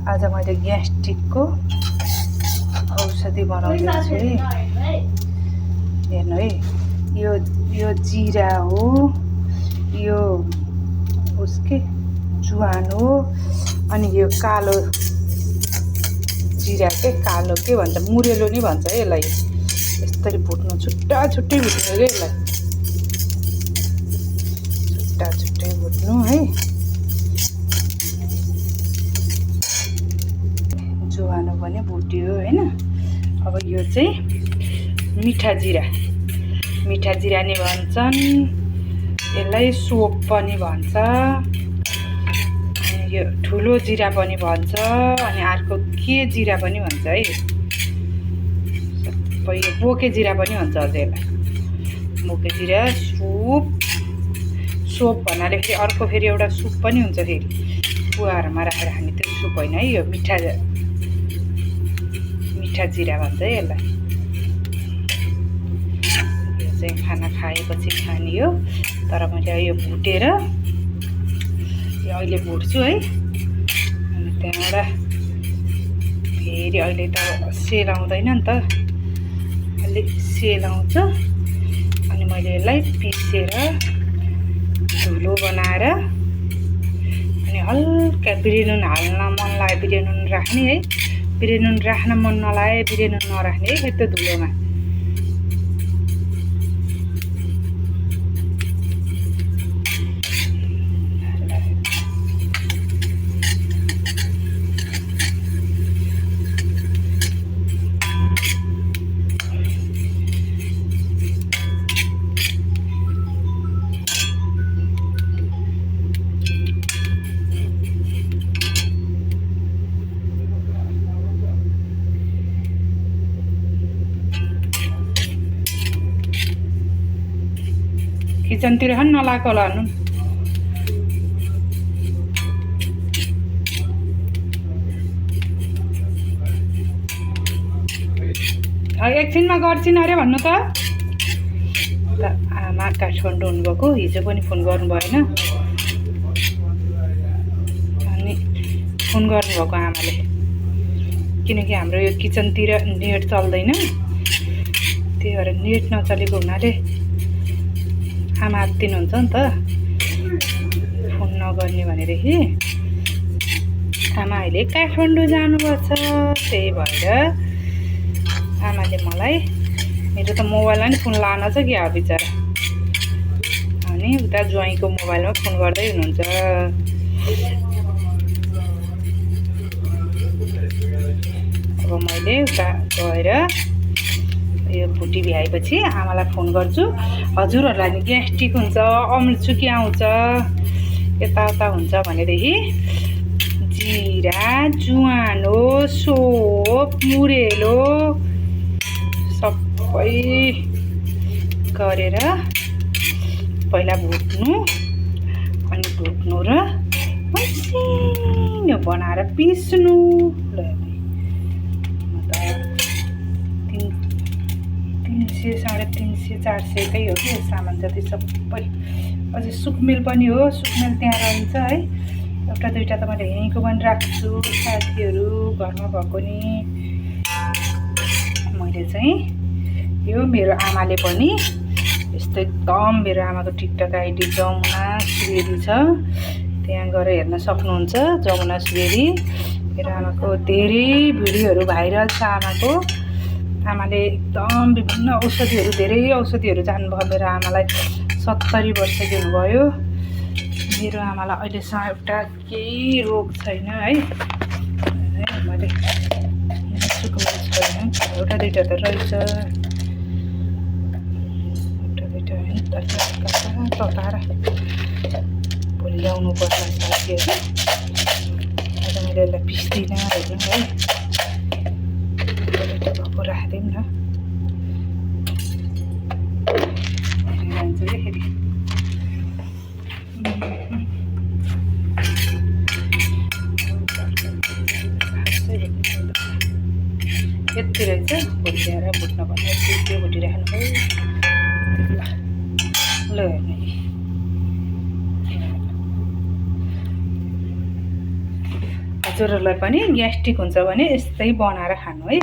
आज मैले ग्यास्ट्रिकको औषधि बनाउँदैछु है। हेर्नु है, यो जिरा हो, यो उसके जुवान हो, अनि यो कालो जिरा के कालो के भन्छ, मुरेलो नि भन्छ है यसलाई। यसरी भुट्नु, छुट्टा छुट्टै भुट्नु के यसलाई, छुट्टा छुट्टै भुट्नु है। जुवानो पनि भुट्यो हैन। अब यो चाहिँ मिठा जिरा नि भन्छन्, यसलाई सोप पनि भन्छ, अनि यो ठुलो जिरा पनि भन्छ, अनि अर्को के जिरा पनि भन्छ है। सबै यो बोके जिरा पनि भन्छ अझ यसलाई। बोके जिरा सोप भन्नाले फेरि अर्को फेरि एउटा सुप पनि हुन्छ फेरि, कुवाहरूमा राखेर खाने त्यो सुप होइन है। यो मिठा जिरा भन्छ है यसलाई। यो चाहिँ खाना खाएपछि खाने हो, तर मैले यो भुटेर यो अहिले भुट्छु है। अनि त्यहाँबाट फेरि अहिले त सेल आउँदैन नि त, अलि सेल आउँछ। अनि मैले यसलाई पिसेर धुलो बनाएर, अनि हल्का बिरेनुन हाल्न मन लाग्यो, बिरेनुन राख्ने है। बिरेनुन राख्न मन नलागे बिरेनुन नराख्ने है त्यो धुलोमा। किचनतिर खन नलाएको होला नुन। एकछिनमा गर्छिन् अरे भन्नु त। आमा काठमाडौँ हुनुभएको, हिजो पनि फोन गर्नु भएन, अनि फोन गर्नुभएको आमाले, किनकि हाम्रो यो किचनतिर नेट चल्दैन, त्यही भएर नेट नचलेको हुनाले आमा आत्तिनुहुन्छ नि त फोन नगर्ने भनेदेखि। आमा अहिले काठमाडौँ जानुभएको छ, त्यही भएर आमाले मलाई, मेरो त मोबाइलमा नि फोन लान छ कि अब बिचरा, अनि उता ज्वाइँको मोबाइलमा फोन गर्दै हुनुहुन्छ। अब मैले उता गएर यो भुटी भ्याएपछि आमालाई फोन गर्छु। हजुरहरूलाई नि ग्यास्ट्रिक हुन्छ, अम्लसुकी आउँछ, यताउता हुन्छ भनेदेखि जिरा, जुवानो, सोप, मुरेलो सबै गरेर पहिला भुट्नु, अनि भुट्नु र मसिनो बनाएर पिस्नु। ल 300, 400 कै हो कि सामान जति सबै। अझै सुकमेल पनि हो, सुकमेल त्यहाँ रहन्छ है। एउटा दुईवटा त मैले यहीँको पनि राख्छु, साथीहरू घरमा भएको नि। मैले चाहिँ यो मेरो आमाले पनि यस्तो एकदम, मेरो आमाको टिकटक आइडी जमुना सुवेदी छ, त्यहाँ गएर हेर्न सक्नुहुन्छ। जमुना सुवेदी, मेरो आमाको धेरै भिडियोहरू भाइरल छ। आमाले एकदम विभिन्न औषधिहरू, धेरै औषधिहरू जान्नुभयो। मेरो आमालाई 70 वर्ष हुनुभयो। मेरो आमालाई अहिलेसम्म एउटा केही रोग छैन है। मैले सुकमेल छैन, एउटा दुईवटा त रहेछ, एउटा दुईवटा होइन तताएर भोलि ल्याउनु पर्छ साथीहरू। आज मैले यसलाई पिस्दिनँ हेर्नु है, भएको राखिदिउँ न जान्छ कि फेरि। यति रहेछ, भोलि ल्याएर भुट्न भन्दा त्यो भुटिराख्नु भयो। ल आज हजुरहरूलाई पनि ग्यास्ट्रिक हुन्छ भने यस्तै बनाएर खानु है।